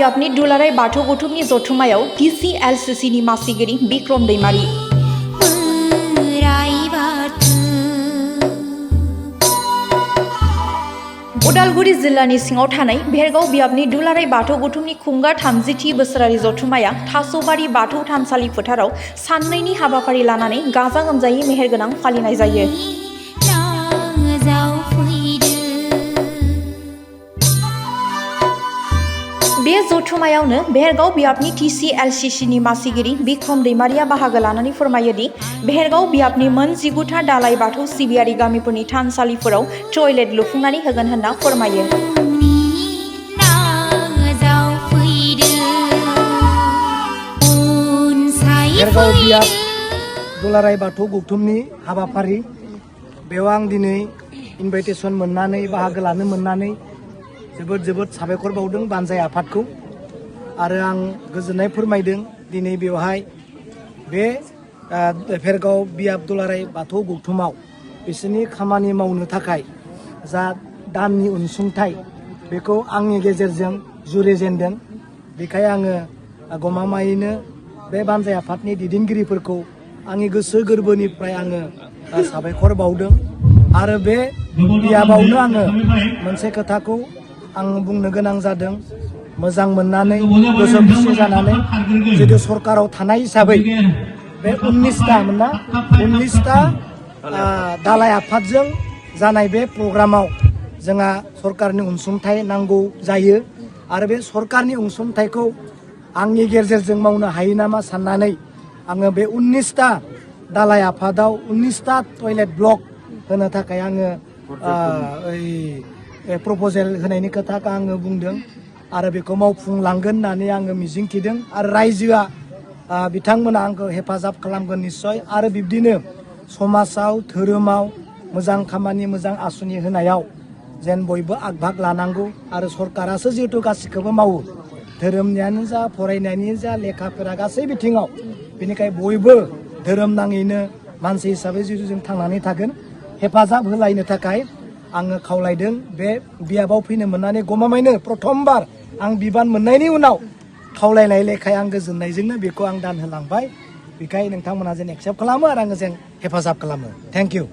बियाबनि दुलाराय बाथौ गौथुमनि जथुमायाव Tclcc नि मासिगिरि बिक्रम दैमारि। उदालगुरि जिल्लानि सिङाव थानाय भेरगाव बियाबनि दुलाराय बाथौ गौथुमनि खुंगा 30थि बोसोरारि जथुमाया थास'बारि बाथौ थानसालि फोथाराव साननैनि हाबाफारि लानानै गाजा गोमजायै मेहेरगोनां फालिनाय जायो। बे जथुमायावनो भेरगाव बियाबनि Tclcc नि मासिगिरि बिक्रम दैमारिया बाहागो लानानै फोरमायोदि भेरगाव बियाबनि मोन 19था दालाय बाथौ सिबियारि गामिफोरनि थानसालिफोराव टयलेट लुफुंनानै होगोन होनना फोरमायो। भेरगाव बियाब दुलाराय बाथौ गौथुमनि हाबाफारि बेयाव आं दिनै इनभाइटेसन मोननानै बाहागो लानो मोननानै जोबोद साबायखर बावदों बानजाय आफादखौ आरो आं गोजोननाय फोरमायदों दिनै बेवहाय बे भेरगाव बियाब दुलाराय बाथौ गौथुमाव बिसोरनि खामानि मावनो थाखाय जा दाननि अनसुंथाइ बेखौ आंनि गेजेरजों जुरिजेनदों। बेखाय आङो गमामायैनो बे बानजाय आफादनि दैदेनगिरिफोरखौ आंनि गोसो गोरबोनिफ्राय आङो साबायखर बावदों आरो बे बियाबावनो आङो मोनसे खोथाखौ आं बुंनो गोनां जादों मोजां मोननानै गोसो खुसि जानानै जितु सरकाराव थानाय हिसाबै बे 19टा दालाय आफादजों जानाय बे प्रग्रामाव जोंहा सरकारनि अनसुंथाइ नांगौ जायो आरो बे सरकारनि अनसुंथाइखौ आंनि गेजेरजों मावनो हायो नामा साननानै आङो बे 19टा दालाय आफादाव 19टा टयलेट ब्लक होनो थाखाय आङो प्रप'जेल होनायनि खोथाखौ आङो बुंदों आरो बेखौ मावफुंलांगोन होननानै आङो मिजिंथिदों आरो रायजोआ बिथांमोना आंखौ हेफाजाब खालामगोन निस्सय आरो बिब्दिनो समाजाव धोरोमाव मोजां खामानि मोजां आसुनि होनायाव जेन बयबो आग-भाग लानांगौ आरो सरकारासो जिहेतु गासिखौबो मावो धोरोमनियानो जा फरायनायनि जा लेखाफोरा गासै बिथिङाव बेनिखाय बयबो धोरोम नाङैनो मानसि हिसाबै जिहेतु जों थांनानै थागोन हेफाजाब होलायनो थाखाय आङो खावलायदों बे बियाबाव फैनो मोननानै गमामायैनो प्रथमबार आं बिबान मोननायनि उनाव खावलायनाय लेखाय आं गोजोननायजोंनो बेखौ आं दान होलांबाय बेखाय नोंथांमोना जेन एक्सेप्ट खालामो आरो आङो जेन हेफाजाब खालामो। Thank you.